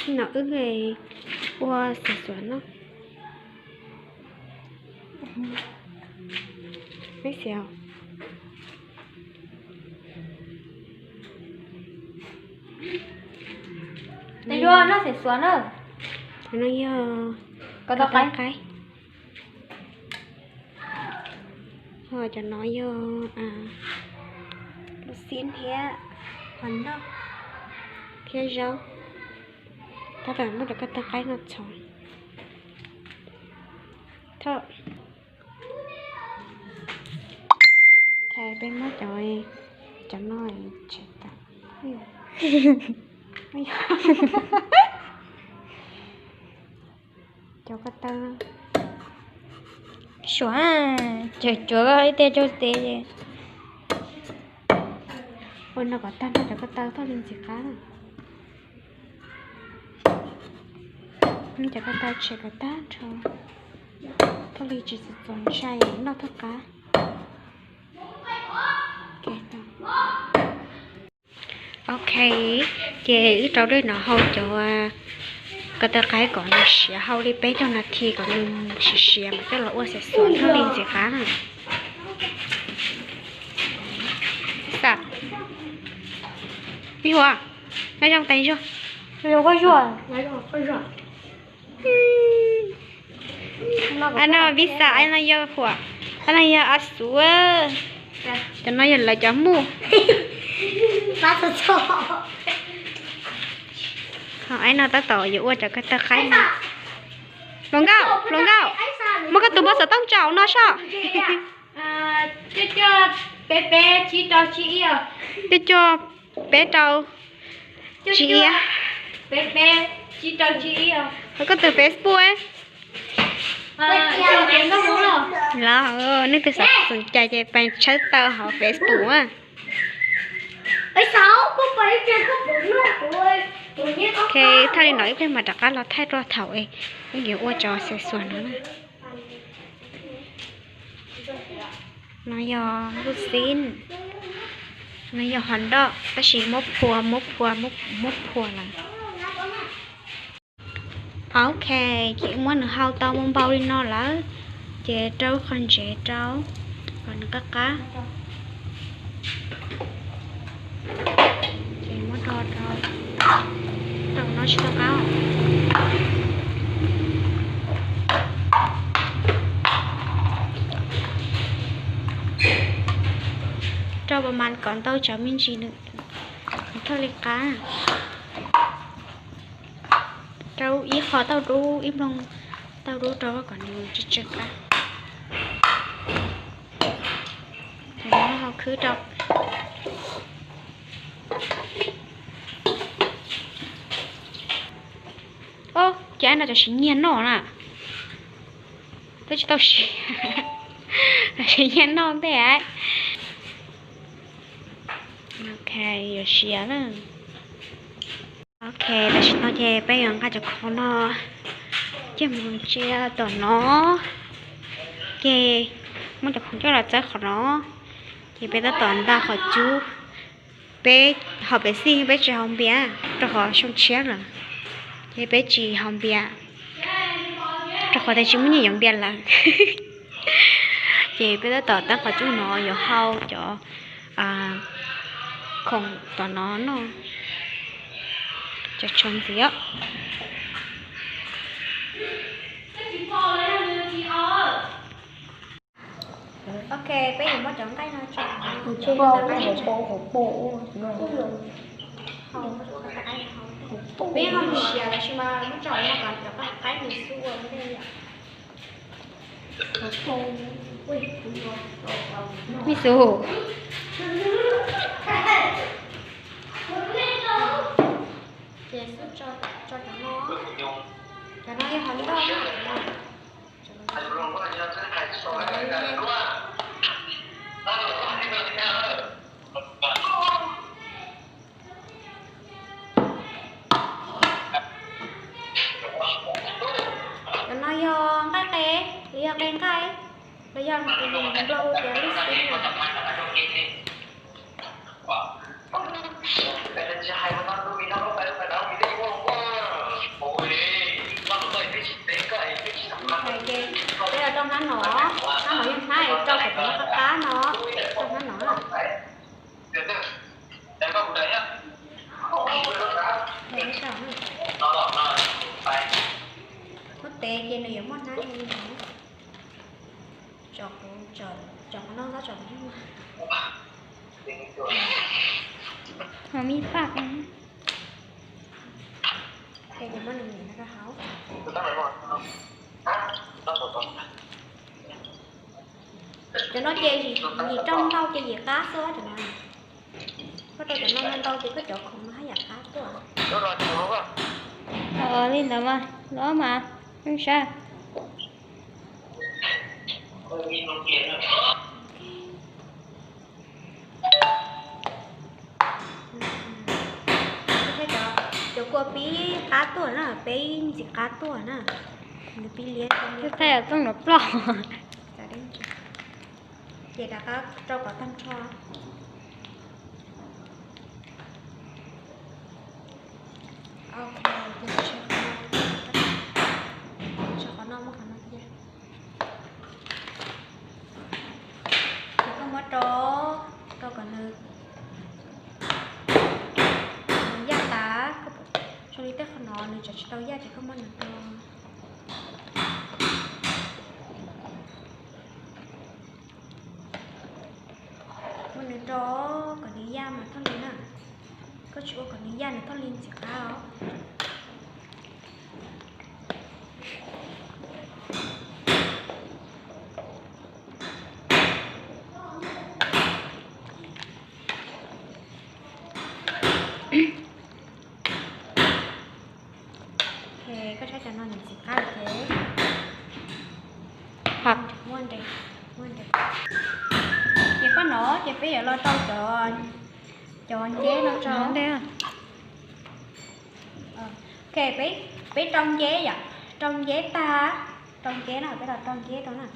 No wb ua xav xuas no. Peb xav Tej yuav noj xav xuas na. No yog ko taw qaib. Ho cov no yog lub xib thiab hos noj thiab zaub. Tab tom muab cov ko taw qaib no txhov. Thom. Peb muab cov, cov no tshem tau. Cov ko taw suav, ces cuav ib tiag rau tes. Ua no kom tag nrho cov ko taw thauj li ntxim qab. Cov ko taw tshem kom tag nrho, thauj li tsis txom ntshai, noj thauj qab. Ok, ces wb rau dej no hau cov ko taw qaib kom nws siav hau li peb caug nas this kom nws siav siav mas coj los ua xav xuas thauj li ntxim qab na. Xav, me huam, nyob zoo tes zuag. Ab no pizza, ab no yog huam, ab no yog ab xuv, cov no yog lawv cov muj. Ab no tab tom yuav ua cov ko taw qaib no. Hluas nkauj, hluas nkauj, muab koj tus npawb xov tooj tso no soj. Cuaj cuaj peb rau tsib ib. Ho koj tus Facebook los nej tus xav xom cai ces pab tshawb tawm hauv Facebook. Ok, thaij li no ib pliag mas rov qab los thaij rau thaum es wb yuav ua cov xav xuas no na. No yog lub xib, no yog hos nroj tab sis muab phua, muab phua, muab phua lawm. Ok, ces muab nws hau tau npau npau li no lawm, ces rau qhov ntsev rau kom nws qab qab. Ces muab rau, rau no tsis tau qab. Rau pas mas kom ntau tsav me ntsis nws thiaj li qab. Rau ib qho tauj dub, ib nplooj tauj dub rau kom nws tsw tsw qab. Ces muab hau khwb rau. Ob, ces no cov siav nyiag noj na. Twb tsis tau siav, siav nyiag noj ntej. Ok, yuav siav na. Ok, tam sim no ces peb yuav nqa cov khoom no coj mus ntsia tom no. Ces muab cov khoom coj los txawb qhov no. Ces peb tab tom nta qhov cub. Peb haus pepsi, peb tsis haus npias rau qhov xyoo tshiab lawm. Ces peb tsis haus npias rau qhov tias tsis muaj nyiaj yuav npias lawm. Ces peb tab tom tab qhov cub no yuav hau cov khoom tom no noj, cov tshuav ntxiv. Ok, peb yuav muab cov nqaij no tso. Peb ho siav lawm sis mas muab tso no kom cov qaib nws xub ua ntej. Me xub. Ces xub tso cov no, cov no yog hov ntoj na. Cov no yog nqaij qe, los yog qe nqaij, los yog nplog hu tias lub xib na. Muab hnab li no. Tso kuv, tso qhov no, tso qhov no. Mas me paj. Ces muab nws niam no rau hauv. Cov no ces yim rau ntau ces yim qab xwb cov no. Koj rau cov no ntau ces koj cov khoom no haj yam qab tuaj. Li ntawd mas los mas, sab. Cov kua pib qab tuaj na, peb ntxim qab tuaj na. Nws pib liab, pib liab. Thaij tooj no ploj. Ces rov qab rau kom tag nrho. Ok, ces tseg qhov no, muab qhov no cia. Ces koj muab rau, rau kom nws, nws yaj tas, zoo li tej qhov no nws tseem tsis tau yaj ces koj muab nws rau. Muab nws rau kom nws yaj mas thauj li na. Koj tsis ua kom nws yaj nws thauj li ntxim qab os. Koj saib cov no nws ntxim qab ces muaj nres, muaj nres. Ces pab no ces peb yuav los rau cov, cov nceb no rau. Ok, peb, peb rau nceb yom, rau nceb tag, rau nceb na, peb los rau nceb rau na.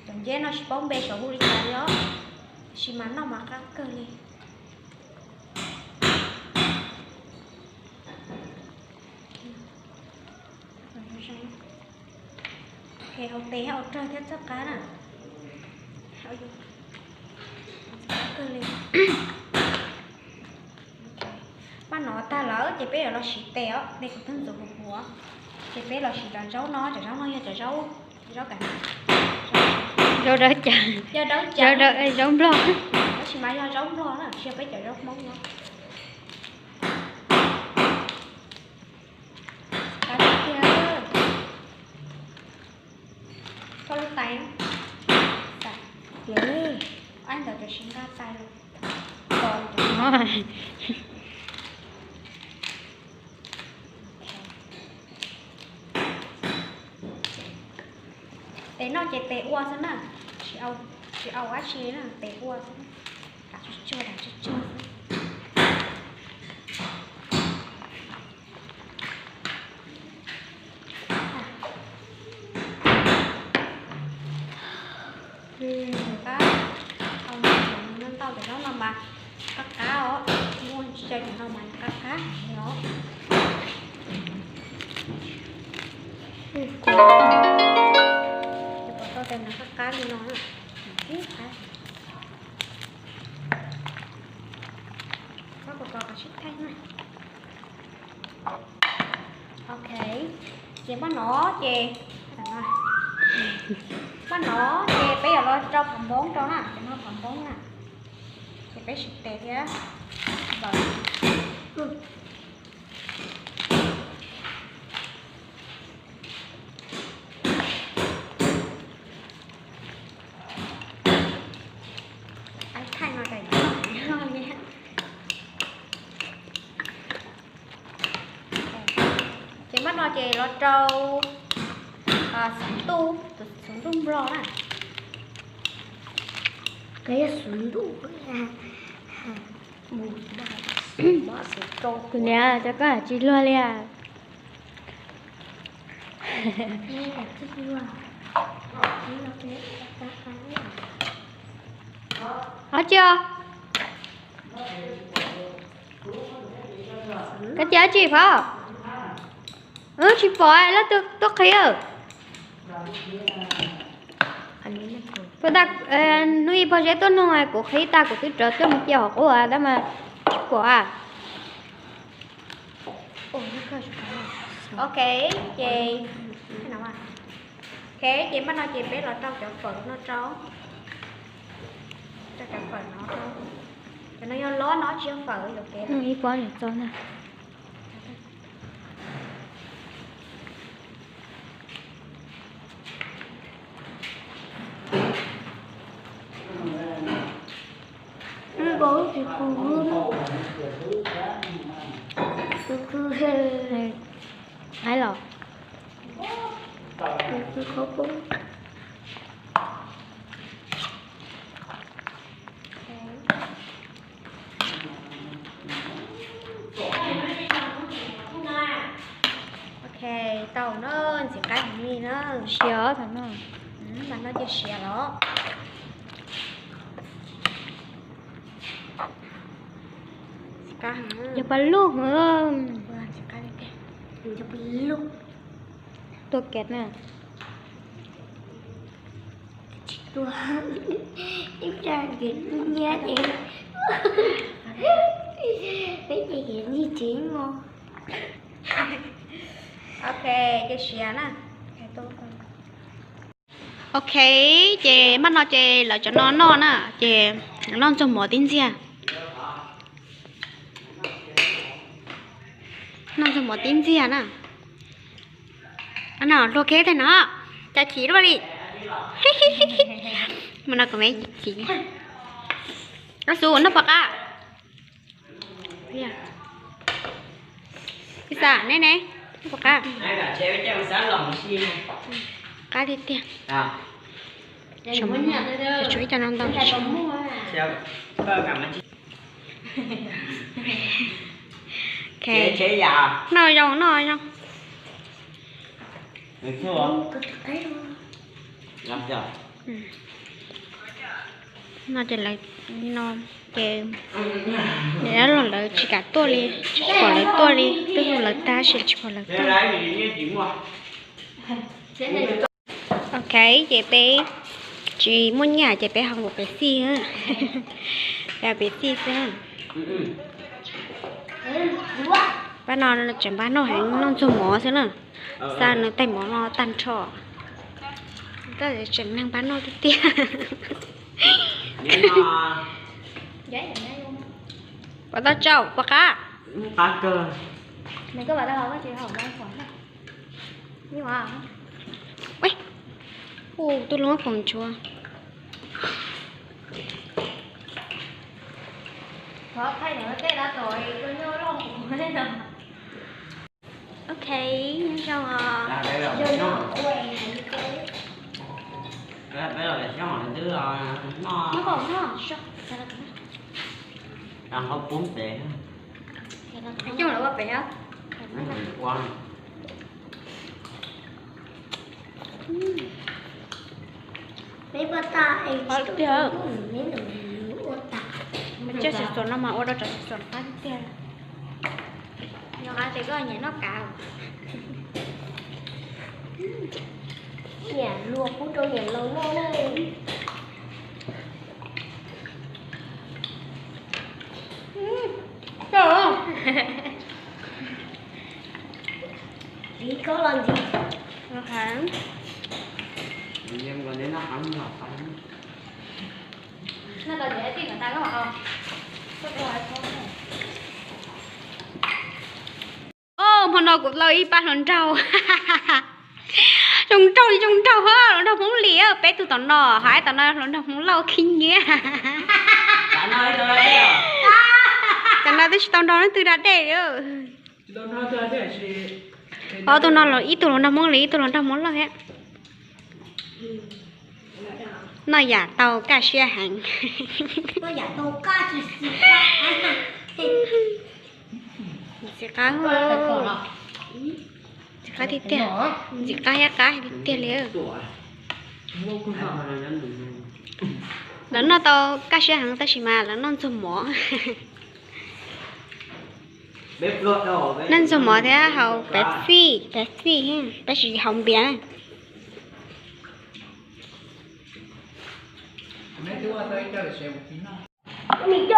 Cov nceb no tsis paub npe xyov hu li cas li os, tab sis mas noj mas qab kawg li. Hau tes hau rawg thiab txhawb qab na. Qab kawg li. Pab no tag lawm ces peb yuav los siv tes os, tes kuv twb ntxuav huv huv. Ces peb los siv cov zaub no, cov zaub no yog cov zaub, zaub kav, zaub dawb cas, zaub nplog, tab sis mas yog zaub nplog na, tsis yog peb cov zaub Hmoob no. Qab tiag tiag. Koj lub tais, tais ntawd cov tsis nqa tais los. Tes noj ces tes ua xwb na, tsis au dab tsi na, tes ua xwb. Dam tsuag tsuag, dam tsuag tsuag xwb. Qab, ntau cov zaub no mas qab qab os, muaj tsis cov no mas qab qab os. Ces pom tau tias nws qab qab li no na. Qab qab. Koj kom koj sib thaij na. Ok, ces pab no ces, pab no ces peb yuav los rau pham npoob rau na, ces no pham npoob na. Ces peb siv tes thiab. Thaij no cas nyob li. Ces pab no ces los rau xuv ntuj, tus xuv ntuj nplog na. Koj yog xuv ntuj, tus niam cov koj tsis luag li. Dab tsi os? Koj cia dab tsi phauj? Wb tsis pom, leej twg tuaj qhib? Hnub ib pob zeb tuaj nug kuv qhib tag kuv twb rawv tuaj mus cia hauv qub tab mas tsis pom. Ok, ces, ok, ces npaj no ces peb los rau cov fawm no rau, rau cov fawm no rau. Cov no yog lob no tsis yog fawm, yuav kev ib pob niam txo na. Hais los. Ok, tau na, ntxim qab heev li na. Siav thaum no. Mas no ces siav los. Yog pab lug. Tua kiag na. Ib tsa kev nyiab ces, peb ces kev nyiab tsev no. Ok, ces siav na. Ok, ces npaj no ces lawv cov no noj na, ces noj ntxuag mov tib ntxiag. Noj ntxuag mov tib ntxiag na. No luag kiag tag no, cas chim luaj li. Mas no kuv me chim. Ab xu noj pom qab. Pis xas ne ne, noj pom qab. Qab tiag tiag. Tshuav ib co no ntau. Noj zoo, noj zoo. No ces lawv, no ces, niam dab laug lawv tsis kam tuaj li, tsis pom lawv tuaj li, twb hu lawv tag tab sis tsis pom lawv tuaj. Ok, ces peb tsis muaj nyiaj ces peb ho mus piv xij, peb piv xij xwb. Pab no tseem npaj noj heev, noj ntxuag mov xwb na, xa nws tej mov no tag nrho, tseem neeg npaj noj tiag tiag. Pom tau tsaus pom qab. Tus lub poom tsuas. Ok, nyob zoo os. Coj lawv ua pem os. Qab tiag. Cov xim xuas no mas ua rau cov xim xuas qab tiag. Yog qab tiag koj nyiam noj kav. Nyiam luag pub rau nyiam laus noj na. Ntxim koj los ntxim. Os, hmo no kuv tau ib pab hluas nraug. Zoo nraug li zoo nraug hos, hluas nraug Hmoob Lis, peb tug tom no, hos ib tom no hluas nraug Hmoob Lauj khib nyiab. Cov no twb tsis tau nrog leej twg da dej li. Ob tug no ib tug hluas nraug Hmoob Lis, ib tug hluas nraug Hmoob Lauj thiab. Noj yam tau kaj siab heev. Ntxim qab, ntxim qab tiag tiag, ntxim qab thiab qab tiag tiag li. Lawv noj tau kaj siab heev tab sis mas lawv noj ntxuag mov. Noj ntxuag mov thiab haus Pepsi, Pepsi, peb tsis haus npias.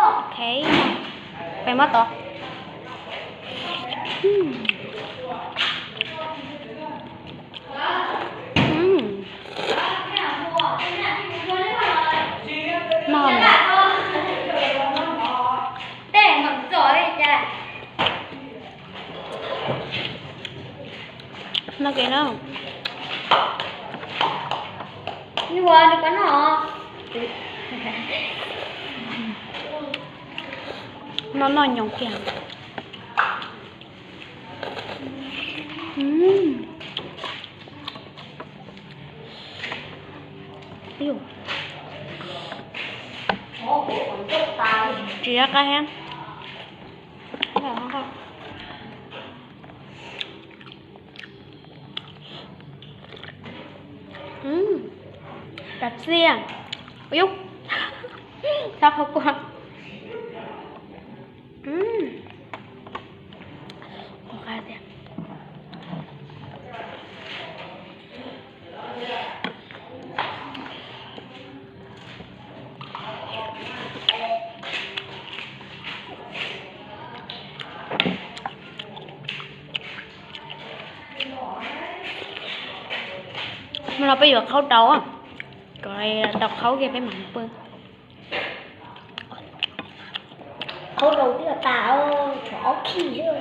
Ok, peb muab tod. Mm. Noj na. Noj ke no. Noj noj nyoos kiag. Tsis qab heev. Cov xiab, ub, txhob qhov kua. Qab tiag. Hnub no peb yuav qhaub rau, kom rau qhaub kiag peb mam pw. Qhaub rau twb tas, tshuav ob khij xwb.